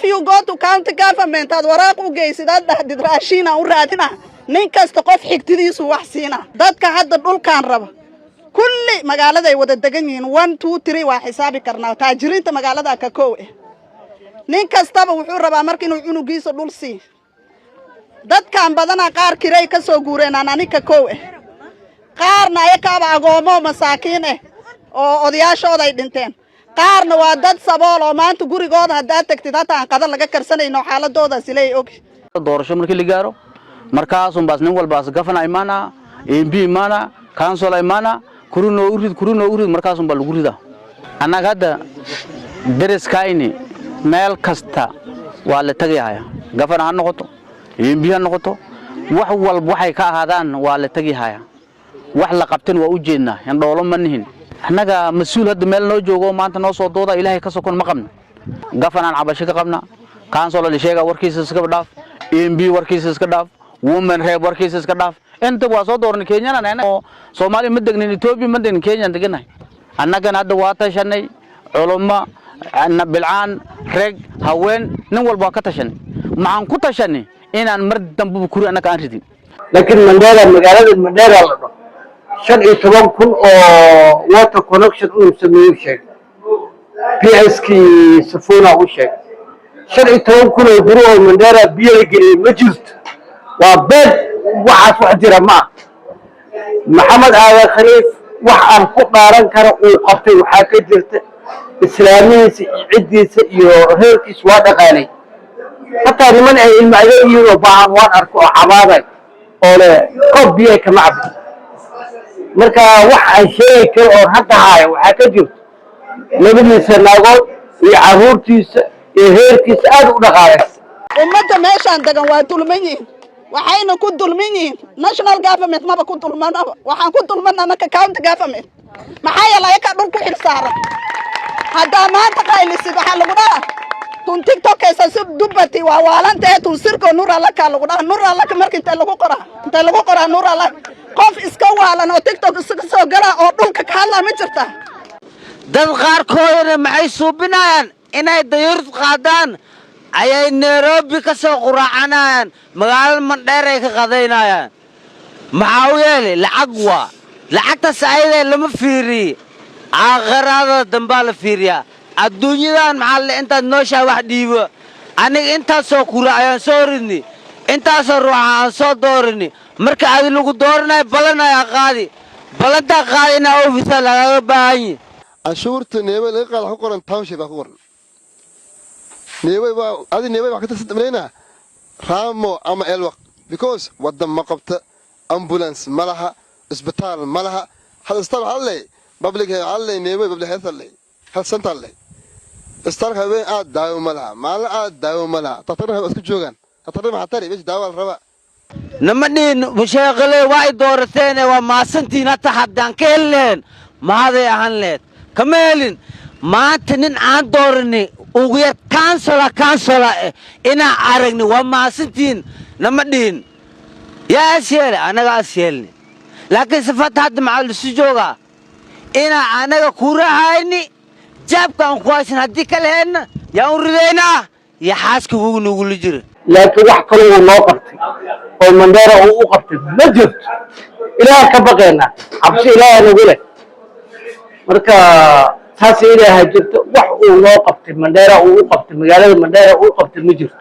You go to county government, aad waraaq u geysid, aad dhahdid raashiinaan u raadina, nin kasta qof xigtidiisu wax siina. Dadka hadda dhulkaan raba kulli magaaladay wada degan yihiin. One, two, three, waa xisaabi karnaa. Taajiriinta magaalada ka kow eh. Nin kastaba wuxuu rabaa marka inuu cunugiisa dhul sii. Dadkan badanaa qaar kiray ka soo guureen, aan anika kow eh. Qaarna ayakaaba agoomo masaakiin ah oo odayaashooda ay dhinteen. Qaarna waa dad sabool oo maanta gurigooda haddaad tagtid hataa aan qada laga karsanayno, xaaladoodaas ilay og. Doorasho markii la gaaro, markaasunbaas nin walbaas governor imaana, MP imaana, council imaana, kura noo urid, kura noo urid, markaasunbaa lagu ridaa. Annaga hadda deriskayni meel kasta waa la tegayahaya. Governor ha noqoto, MP ha noqoto, wax walba waxay ka ahaadaan waa la tegihaya. Wax la qabtan waa u jeednaa, indhoolo ma nihin. Annaga mas-uul hadda meel noo joogo maanta noo soo dooda, Ilaahay ka sokon, ma qabna. Governor-aan cabasho ka qabna, council la sheega warkiisa iska dhaaf, MP warkiisa iska dhaaf, woman rep warkiisa iska dhaaf. Inta waa soo dooranay Kenyan, oo Soomaaliya ma degnin, Ethiopia ma degnin, Kenyan deganahay. Annagana hadda waa tashanay, culummo, bilcaan, reg, haween, nin walba waa ka tashanay. Maxaan ku tashanay? Inaan mar dambaba kuri annaga aan ridin. Laakiin Mandera, magaalada Mandera la dhaho, 15,000 oo water connection uu sameeyo sheegay PS kii Sifuna u sheegay. 15,000 oo guri oo Mandera biyo la geliyey ma jirto, waa been waxaas, wax jira ma ah. Maxamed Aadan Khaliif wax aan ku dhaaran karo uu qabtay waxaa ka jirta islaamihiisa iyo ciddiisa iyo reerkiisa waa dhaqaalay. Hataa niman ay ilma adeeg yihiin oo baahan waan arko oo cabaaday oo leh koob biyo kama cabin. Marka wax aan sheegi karo oon hadda haayo waxaa ka jirto labadiisa naagood iyo carruurtiisa iyo reerkiisa aad u dhaqaalaysa. Ummadda meeshaan degan waa dulman yihiin. Waxayna ku dulman yihiin national government maba ku dulmanaba, waxaan ku dulman anaka county government. Maxaa yeele, ayakaa dhul ku xil saaran. Haddaa maanta qaylisid, waxaa lagu dhaha tun TikTokaysa si dubati waa waalantahe, tun sirko nur alaka lagu dhaha. Nur alaka marka intee lagu qoraa? Intee lagu qoraa nur alaka? Qof iska waalan oo TikTok iska soo gala oo dhulka ka hadlaa ma jirta? Dad qaarkoodana maxay suubinayaan? Inay dayuurad qaadaan ayay Nairobi ka soo quraacanayaan, magaalada Mandheer ay ka qadaynayaan. Maxaa u yeelay? Lacag waa lacagtaas ayadee lama fiiriye, aakhiraada dambaa la fiiriyaa. Adduunyadan maxaa le intaad nooshaa wax dhiibo. Aniga intaasoo kura ayaan soo ridni, intaasoo ruuxa aan soo doorini. Marka adi lagu dooranayo, ballan ayaa qaadi, ballantaa qaadi inaa ofisaa lagaaga baahan yihi. Canshuurta Neebay laga qaada ku qoran township baa ku qoran Neebay. Waa adi Neebay wax ka tirsan malaynaa Raamo ama Elwaq, because waddan ma qabta, ambulance ma laha, isbitaal ma laha. Hal isbitaal waxaa leey public, waxaa leey Neebay public health leey, health center leey. Isbitaalka habeen aad daawo ma laha, maalin aad daawo ma laha. Daktarna waa isku joogaan. Daktarna maxaa tari? Meesha daawo la rabaa. Nama dhihin musheeqale waa i doorateene, waa maasantiin. Hata haddaan ka heli lahayn mahaday ahaan laheyd, kama helin. Maanta nin aan dooranay, ugu yar councillor, councillor eh inaan aragni, waa maasantiin nama dhihin. Yaa as yeele? Annaga as yeelni. Laakiin sifata hadda maxaa lisu joogaa? Inaan annaga kurahayni jaabka aan ku haysan, haddii kala heenna yaan u ridaynaa iyo xaaska wugu nugula jira. Laakiin wax kale uu noo qabtay oo Mandheera uu u qabtay ma jirto. Ilaaha ka baqaynaa, cabsi Ilaaha nagu leh. Marka taas Ilaaha jirto, wax uu noo qabtay Mandheera uu u qabtay, magaalada Mandheera uu qabtay ma jirto.